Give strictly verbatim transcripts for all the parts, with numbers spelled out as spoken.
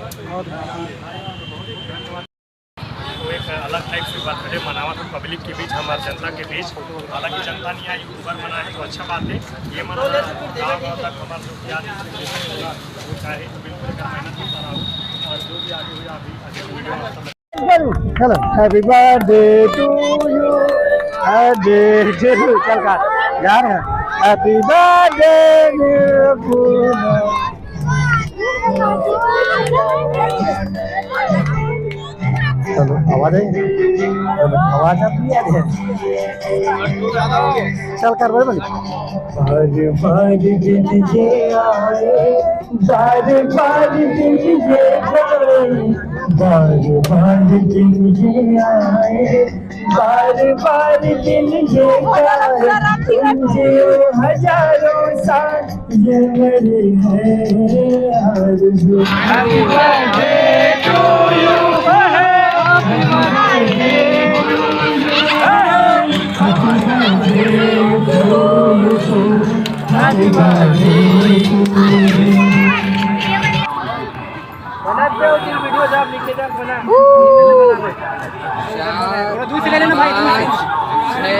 वो एक अलग टाइप से बर्थडे मनावत हे पब्लिक के बीच, हमार जनता के बीच। हालांकि जनता नहीं आए, यूट्यूबर मनाए हे, तो अच्छा बात है। ये मना गाँव गाँव तक हमार जो क्या वो चाहे तो बिल्कुल एकर मेहनत करता रहू। और जो भी आगे हुई अभी आगे वीडियो में आप सब Hello, happy birthday to you। Happy, चल कर यार, happy birthday to you। चलो, आवाज है? चलो, आवाज आती है। चल कर, बड़े बड़े। बार बार दिन ये आए, बार बार दिन ये आए, बार बार दिन ये आए, बार बार दिन ये आए, तुम जियो हजारों साल, ये मेरी है आरज़ू। Happy birthday to you। बना दे, वो तीन वीडियो जो आप लिखे थे, बना। थोड़ा दूर से ले लेना भाई, दूर से।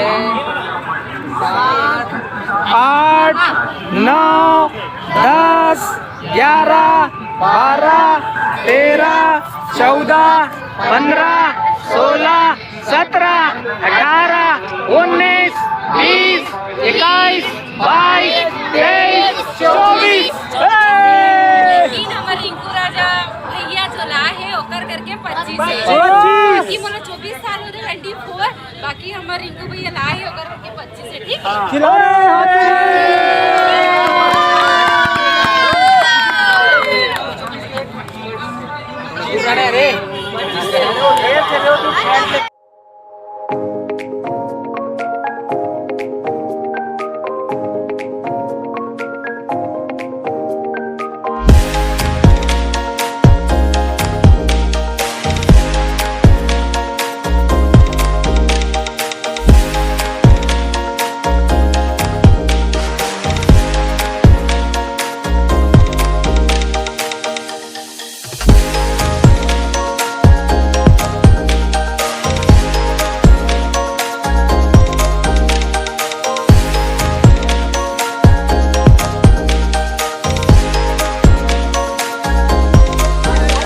आठ, नौ, दस, ग्यारह, बारह, तेरह, चौदह, पन्द्रह, सोलह, सत्रह, अठारह, उन्नीस, बीस, इक्कीस, बाईस, तेईस, चौबीस। ए! लेकिन हमर रिंकू राजा भैया जो ला हे, ओकर करके पच्चीस हे। पच्चीस। बाकी मोला चौबीस साल हो रहे, ट्वेंटी फोर। बाकी हमर रिंकू भैया ला हे, ओकर करके पच्चीस हे, ठीक है? खिलाओ रे, हाथ में।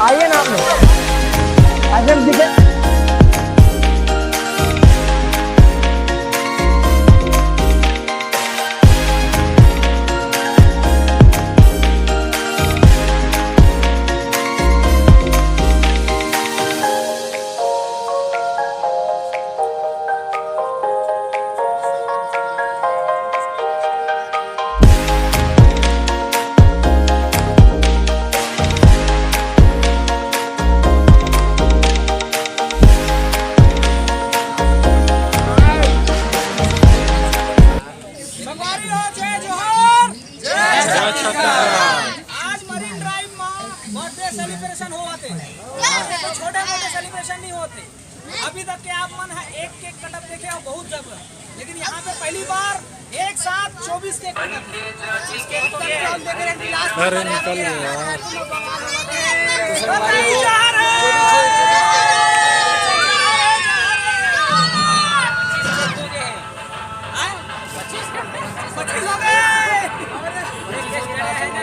आइए ना आप लोग। अजय जी के संगवारी हो, जय जोहार। आज मरीन ड्राइव में बर्थडे सेलिब्रेशन होवत हे। तो छोटे मोटे सेलिब्रेशन नहीं होते। अभी तक के आप मन ह एक केक कटत देखे हो, बहुत जगह, लेकिन यहाँ पे पहली बार एक साथ चौबीस केक कटत हे। पच्चीस केक तो हम देख रहे हैं कि लास्ट अरे निकल गया यार।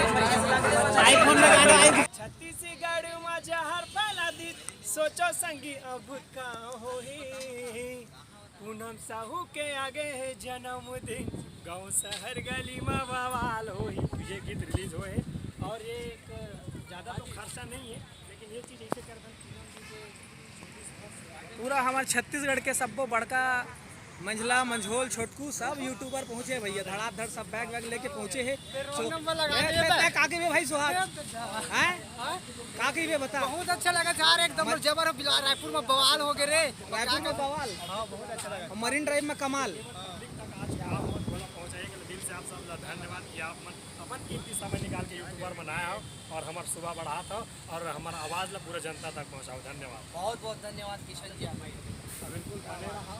आईफोन में गाना, आईफोन। छत्तीसगढ़ मा जहर फैला दी, सोचो संगी अब का होही। पूनम साहू के आगे है जन्मदिन, गांव शहर गली मा बवाल होही। ये गीत रिलीज होए हे और ये एक ज्यादा तो खर्चा नहीं है, लेकिन ये चीज ऐसे कर पूरा हमार छत्तीसगढ़ के सब्बो बड़का मंझला, मंझोल, छोटकू सब यूट्यूबर पहुंचे हे भैया, धड़ाधड़ सब बैग वैग लेके पहुंचे हे। रोल नंबर लगा ए, दिए ए, थे। ए, का कहिबे भाई सुहाग? हैं? हाँ? का कहिबे बता। बहुत अच्छा लगा यार, एकदम मत- जबर बिला-, रायपुर में बवाल हो गए रे। रायपुर में बवाल? हाँ, बहुत अच्छा लगा। और मरीन ड्राइव में कमाल। आज आप बहुत बोला पहुंचाइए, दिल से आप सब ला धन्यवाद कि आप मन अपन कीमती समय निकाल के यूट्यूबर बनाए हो और हमार शोभा बढ़ात हो और हमार आवाज ला पूरा जनता तक पहुंचाओ। धन्यवाद। बहुत बहुत धन्यवाद किशन जी, आप बिल्कुल बने रहा।